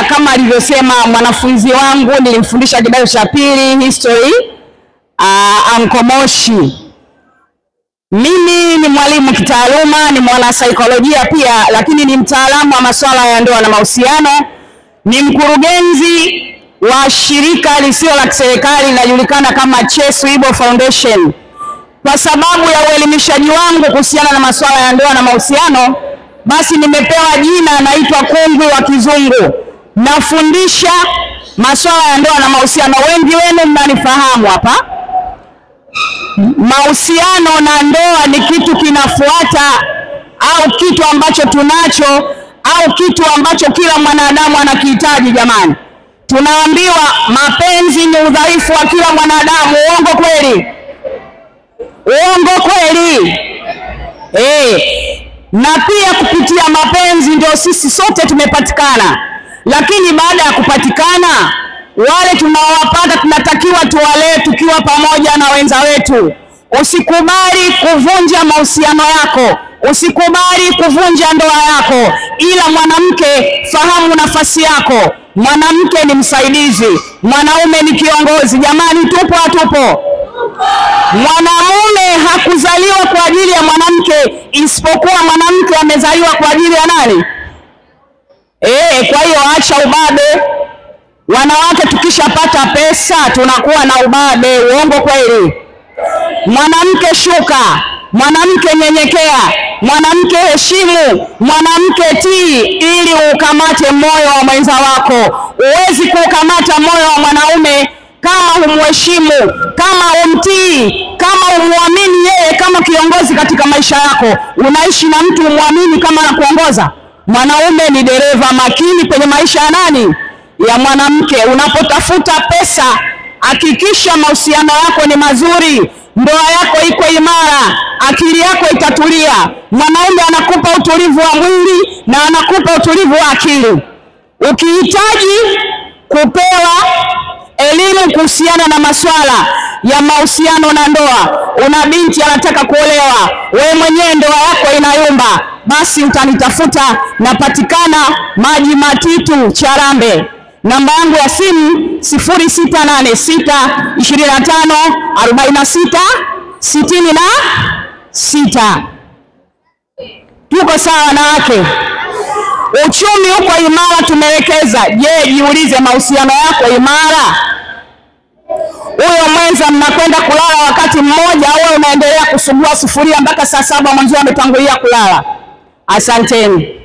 Haya, kama alivyosema mwanafunzi wangu, nilimfundisha kidato cha pili history, Anko Moshi. Mimi ni mwalimu kitaaluma, ni mwanasaikolojia pia, lakini ni mtaalamu wa masuala ya ndoa na mahusiano. Ni mkurugenzi wa shirika lisilo la kiserikali linalojulikana kama Chesu Ibo Foundation. Kwa sababu ya uelimishaji wangu kuhusiana na masuala ya ndoa na mahusiano, basi nimepewa jina, naitwa Kungwi wa Kizungu. Nafundisha masuala ya ndoa na mahusiano. Wengi wenu mnanifahamu hapa. Mahusiano na ndoa ni kitu kinafuata, au kitu ambacho tunacho, au kitu ambacho kila mwanadamu anakihitaji. Jamani, tunaambiwa mapenzi ni udhaifu wa kila mwanadamu. Uongo kweli? Uongo kweli? Na pia kupitia mapenzi ndio sisi sote tumepatikana. Lakini baada ya kupatikana, wale tunaowapata tunatakiwa tuwalee tukiwa pamoja na wenza wetu. Usikubali kuvunja mahusiano yako, usikubali kuvunja ndoa yako. Ila mwanamke, fahamu nafasi yako. Mwanamke ni msaidizi, mwanaume ni kiongozi. Jamani, tupo hatupo? Mwanamume hakuzaliwa kwa ajili ya mwanamke, isipokuwa mwanamke amezaliwa kwa ajili ya nani? Kwa hiyo acha ubabe. Wanawake tukishapata pesa tunakuwa na ubabe. Uongo kweli? Mwanamke shuka, mwanamke nyenyekea, mwanamke heshimu, mwanamke tii, ili ukamate moyo wa mwenza wako. Huwezi kukamata moyo wa mwanaume kama humheshimu, kama humtii, kama humwamini yeye kama kiongozi katika maisha yako. Unaishi na mtu humwamini kama anakuongoza? Mwanaume ni dereva makini kwenye maisha ya nani? Ya mwanamke. Unapotafuta pesa, hakikisha mahusiano yako ni mazuri, ndoa yako iko imara, akili yako itatulia. Mwanaume anakupa utulivu wa mwili na anakupa utulivu wa akili. Ukihitaji kupewa elimu kuhusiana na masuala ya mahusiano na ndoa, una binti anataka kuolewa, wewe mwenyewe ndoa yako inayumba, basi utanitafuta. Napatikana Maji Matitu Charambe. Namba yangu ya simu 0686 25 46 66. Tuko sawa wanawake? Uchumi uko imara, tumewekeza. Je, jiulize, mahusiano yako imara? Huyo mwenza mnakwenda kulala wakati mmoja, au unaendelea kusugua sufuria mpaka saa 7 mwenzio ametangulia kulala? Asanteni.